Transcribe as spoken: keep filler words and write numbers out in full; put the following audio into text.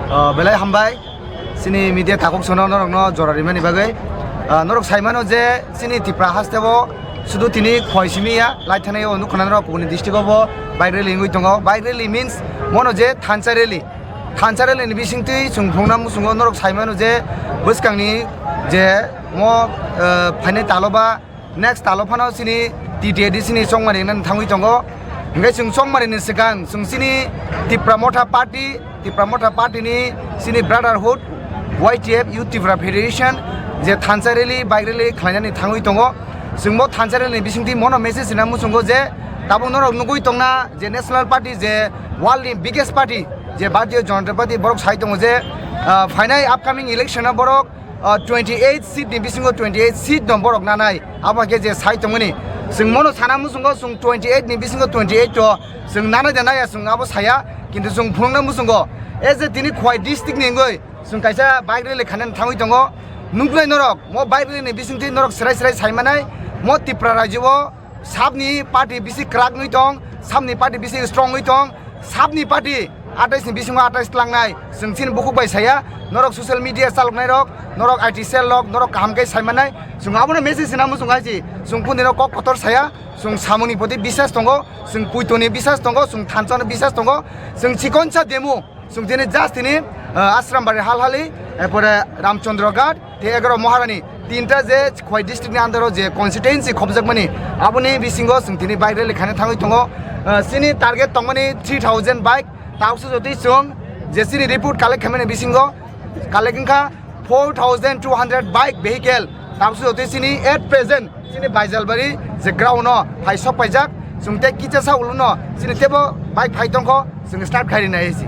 Ah, belai hambai, chini media takhuk sono norokno jora rimani bagwi. Ah, norok saimano je chini Tipra hasteo sudu tini khoi simi ya, lai thani o nukha norok kubuni district o bo bike rally wngwi tongo. Bike rally means mono je thansa rally. Thansa rally ni bisingtwi chwng phunukna muchungo norok saimano je bwskangni je mo, ah, phainai talo ba next talo phano chini T T A D C ni chongmani hwnwi thangwi tongo. Hingke chwng chongmani ni swkang chwng chini Tipra Motha Party, Tipra Motha Party ni chini Brotherhood, Y T F, Youth Tipra Federation, je thansa rally, bike rally khlainani thangwi tongo. Chwng bo thansa rally ni bisingtwi mono message rina muchungo je tabuk norok nugwi tongna je National Party, je world ni biggest party, je Bharatiya Janata Party, borok sai tongo je, ah, phainai upcoming election o borok ah, twenty eight seat ni bisingo twenty eight seat no borok nanai, abo khe je sai tongmani. Chwng mono sana muchungo chwng twenty eight ni bisingo twenty eight to chwng nanai da naya chwng abo saya, kintu chwng phunukna muchungo, e je tini Khowai district ni wngwi chwng kaisa bike rally khainani thangwi tongo. Nuknai norok mo bike rally ni bisingtwi norok serai serai sai manai, mo Tipra rajyo o sabni party bisi kwrak wngwi tong, sabni party bisi strong wngwi tong, sabni party atais ni bisingo atais tlangnai, chwng chini bukhuk bai saya, norok social media chaloknai rok, norok I T cell rok, norok kaham khe sai manai, chwng abono message sina muchung hai si, chwng kuni rok kok kotor saya, chwng samungni poti bisas tongo, chwng puitoni bisas tongo, chwng thanchano bisas tongo, chwng chikonsa demo. Chwng tini just tini, ah, Asrambari Halhali, erpore Ramchandra Ghat, tei egaro Maharani, tinta je Khowai district ni under o je constituency khobjakmani, aboni bisingo chwng tini bike rally khaina thangwi tongo. Ah, chini target tongmani three thousand bike, tabukso jotoi chwng je chini report collect khaimani bisingo collect wngkha four thousand two hundred bike vehicle, tabukso jotoi chini at present chini Baijalbari je ground no phai sok paijak, chwng tei kichasa ulo no chini tebo bike phai tongkho, chwng start khai rinai si.